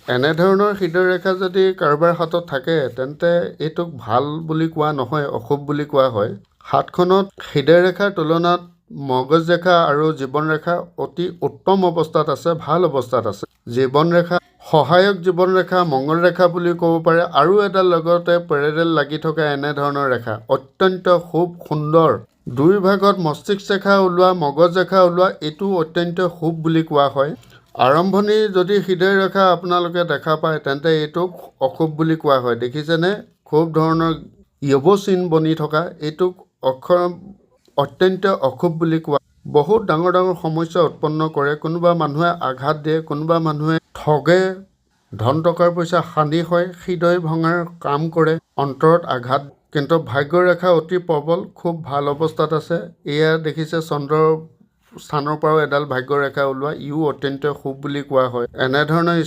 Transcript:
এনেধৰণৰ হৃদয়ৰেখা যদি কাৰোবাৰ হাতত থাকে, তেন্তে এইটোক ভাল বুলি কোৱা নহয়, অশুভ বুলি কোৱা হয়। হাতখনত হৃদয়ৰেখাৰ তুলনাত মগজ ৰেখা আৰু জীৱন ৰেখা অতি উত্তম অৱস্থাত আছে, ভাল অৱস্থাত আছে। জীৱন ৰেখা সহায়ক জীৱন ৰেখা, মংগল ৰেখা বুলি ক'ব পাৰে। আৰু এডাল লগতে পেৰেলেল লাগি থকা এনেধৰণৰ ৰেখা অত্যন্ত খুব সুন্দৰ। দুই ভাগত মস্তিষ্ক ৰেখা ওলোৱা, মগজ ৰেখা ওলোৱা, এইটো অত্যন্ত শুভ বুলি কোৱা হয়। আৰম্ভণি যদি হৃদয় ৰেখা আপোনালোকে দেখা পায়, তেন্তে এইটোক অশুভ বুলি কোৱা হয়। দেখিছেনে, খুব ধৰণৰ য়ব চিন বনি থকা, এইটোক অক্ষৰ অত্যন্ত অশুভ বুলি কোৱা। বহুত ডাঙৰ ডাঙৰ সমস্যা উৎপন্ন কৰে। কোনোবা মানুহে আঘাত দিয়ে, কোনোবা মানুহে ঠগে, ধন টকাৰ পইচা হানি হয়, হৃদয় ভঙাৰ কাম কৰে, অন্তৰত আঘাত। কিন্তু ভাগ্যৰেখা অতি প্ৰবল, খুব ভাল অৱস্থাত আছে। এয়া দেখিছে, চন্দ্ৰ স্থানৰ পৰাও এডাল ভাগ্যৰেখা ওলোৱা, ইও অত্যন্ত শুভ বুলি কোৱা হয়। এনেধৰণৰ